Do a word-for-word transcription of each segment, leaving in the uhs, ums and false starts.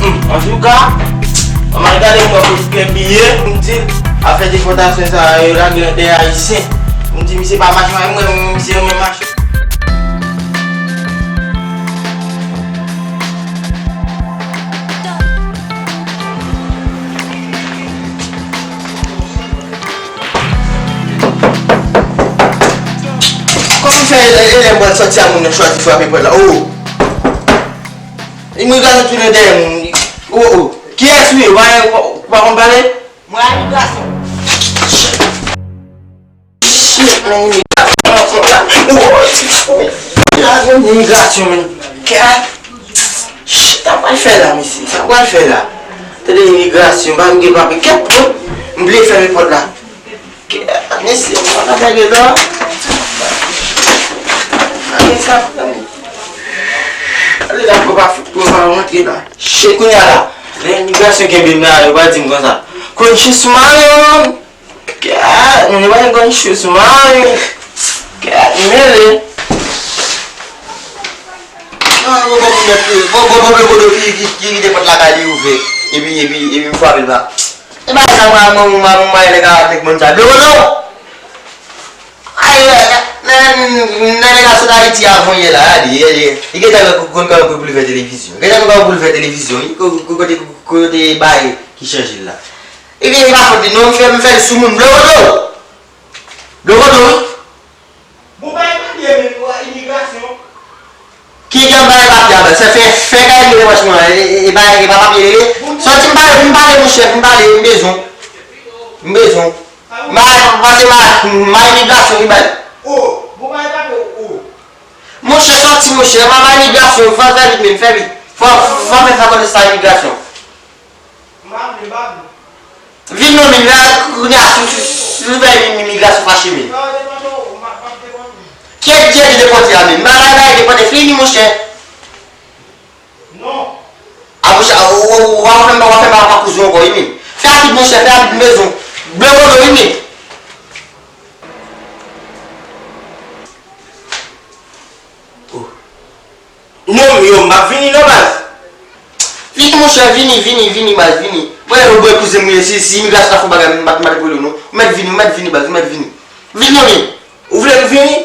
Hmm, antouka, mwen al gade mwen kote kè biye, m di l, afè depòtasyon sa yo lage nan dèyè Ayisyen. M di misye pa mache, mwen, mwen, misye renmen mache. Kòman fè e, e lè m pral sòti a moun nan chwazi frape pòt la? Oh! Imigrasyon tounen dèyè moun. Oh, oh. Kiyès ou ye? Ou pa, ou pa konn pale? Mwen imigrasyon. Shit, men imigrasyon. Oh, oh, oh. Imigrasyon, men. Shit, sa pral fè la, mesye? Sa pral fè la? Tande imigrasyon, pa m gen papye. Kèt, non. M bliye fèmen pòt la. Mesye, pa ka gade la. Gade sa. Gade la, pou pa, pou pa rantre la. Shit, kounye a la. Lè imigrasyon kenbe m la, yo pa di m konsa. Conscious man. Gad, mwen pa gen conscious man. Gad, mele. Non, non, bon, bon, bon, bon, bon, bon, bon, bon, ki, ki, ki kite pòt lakay li ouvè. Epi, epi, epi m frape l pa. E bagay sa, mwen, mwen, mwen, mwen, nèg a, nèg moun sa. Blokodo! Ay, nan, nan, nan nèg la sot Ayiti avan yè la, li, li, li gentan konn kòman pou l fè televizyon. Gentan konn kòman pou l fè televizyon, wi. Ko-, ko-, kote, kote bagay ki chanje l la. Ebyen, e pa fòt li, non, m fè, m fè l sou moun. Blokodo! Blokodo, wi. Bon, bay papye, men, pou imigrasyon. Ki jan bay papye a, baz? Se fè, fè kay mwen, franchman, e, e, e pa, e pa papye li ye. Sòti m pale, m pale, monchè, m pale, m bezwen. M bezwen. M pa, pase m a, m a imigrasyon, wi, baz. Oh, bon, bay papye, oh. Monchè, sòti, monchè, m a imigrasyon, fè, fè vit, men, fè vit. Fò, fò fè sa konnen sa imigrasyon. M pa vle, m pa vle. Vin non, men, la, kounye a, si, si, si, si, si, imigrasyon fache, men. Sa depann ou, m ap, m ap depann ou. Kiyès ki te depòte a, men? M pa la, la, depòte, fini, monchè. Non. A, monchè, ou, ou, ou, w ap fè m, w ap fè m pa, pa kouzou ankò, wi, men. Fè rapid, monchè, fè rapid, m bezwen. Blokodo, wi, men. Oh. Non, yo, m ap vini non, baz. Vini, monchè, vini, vini, vini, baz, vini. Mwen, yo, bwè kouzen mwen, si, si imigrasyon ta fè bagay, m pa t, m pa t rele w non. Ou mèt vini, ou mèt vini, baz, ou mèt vini. Vini non, men. Ou vle m vini?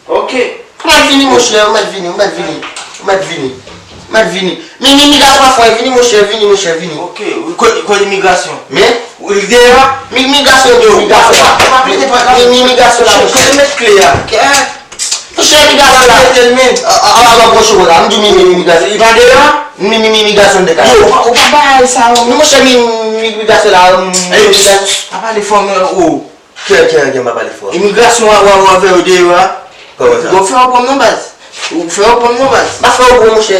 Ok. Ou mèt vini, monchè, ou mèt vini, ou mèt vini. Ou mèt vini. Ou mèt vini. Men, men, imigrasyon pa fè, vini, monchè, vini, monchè, vini. Ok, kote, kote imigrasyon? Men? Ou deyò a? Mi, imigrasyon deyò, imigrasyon la. Pa, pa, pa, pa, pa. Men, men, imigrasyon la, monchè. Kote met kle a? Kè? Monchè, imigrasyon la. Mete l, men. A, a, a, a, gwocho la, m di mi, mi, imigrasyon. Li pa deyò a? Mi, mi, mi, imigrasyon de kay. Yo, ou pa, ou pa bay sa, non. Non, monchè, mi, mi, imigrasyon la, m, imigrasyon. Pa pale fò, men, oh. Kè, kè, kè, m pa pale fò. Imigrasyon a, a, a, avè yo deyò a. Kòman sa? Bon, fè w pran m non, baz. Ou fè w pran m non, baz. M pa fè w pran, monchè.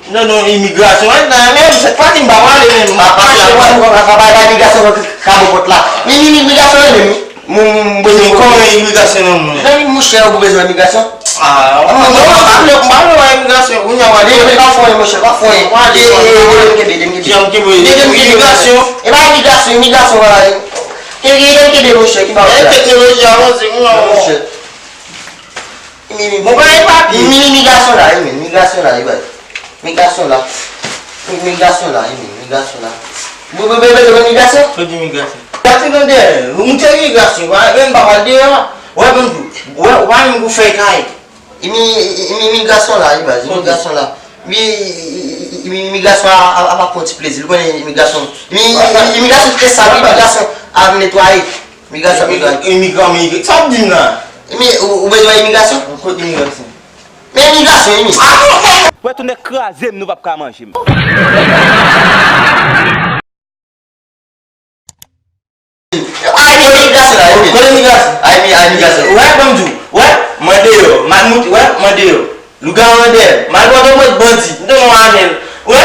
Non, non, imigrasyon. Mwen nan men, se pa di m pa prale menm. Pa, pa, pa, pa, pa, pa, pa, imigrasyon, ka bon pot la. Mi, mi, mi, imigrasyon, menm. Mwen, mwen, mwen, kòman imigrasyon nan mwen? Zanmi, monchè, ou bezwen imigrasyon? Ah, non, non, non, non, non, non, imigrasyon. Kounye a, wale. Mwen pa fon, monchè, pa fon. Wale, wale, wale, kebe, kebe. Jan kebe. Imigrasyon. E pa imigrasyon, imigrasyon, wale. Kebe, kebe, monchè, ki ba ou la? Teknoloji avanse, kounye a, monchè. Bon, pa gen papye. Mi, migrasyon la, wi, men, migrasyon la, wi, bay. Migrasyon la. Mi, migrasyon la, wi, men, migrasyon la. Bon, bon, bon, bon, bon, migrasyon? Sot di migrasyon. Gade nan dèyè, ou moute migrasyon, pa, menm pa pral deyò a. Wè, bon, wè, ou pa menm pou fè kay. Mi, mi, migrasyon la, wi, bay, migrasyon la. Mi, mi, migrasyon a, a, a pa pran ti plezi, ou konnen migrasyon. Mi, mi, migrasyon te sal, migrasyon a netwaye. Migrasyon, migrasyon. Imigran, imigran. Sa w ap di m la? Men, ou, ou bezwen imigrasyon? Kot imigrasyon? Men imigrasyon, imi. Wè, tou nèg kraze m, nou p ap ka manje m. Ay, men imigrasyon la, imi. Kot imigrasyon? Ay, men, ay, imigrasyon. Wè, ban m di w. Wè, mwen deyò. M al moute, wè, mwen deyò. Lougawou an dèyè m. M al bò dòt bandi. M te mwen avè l. Wè.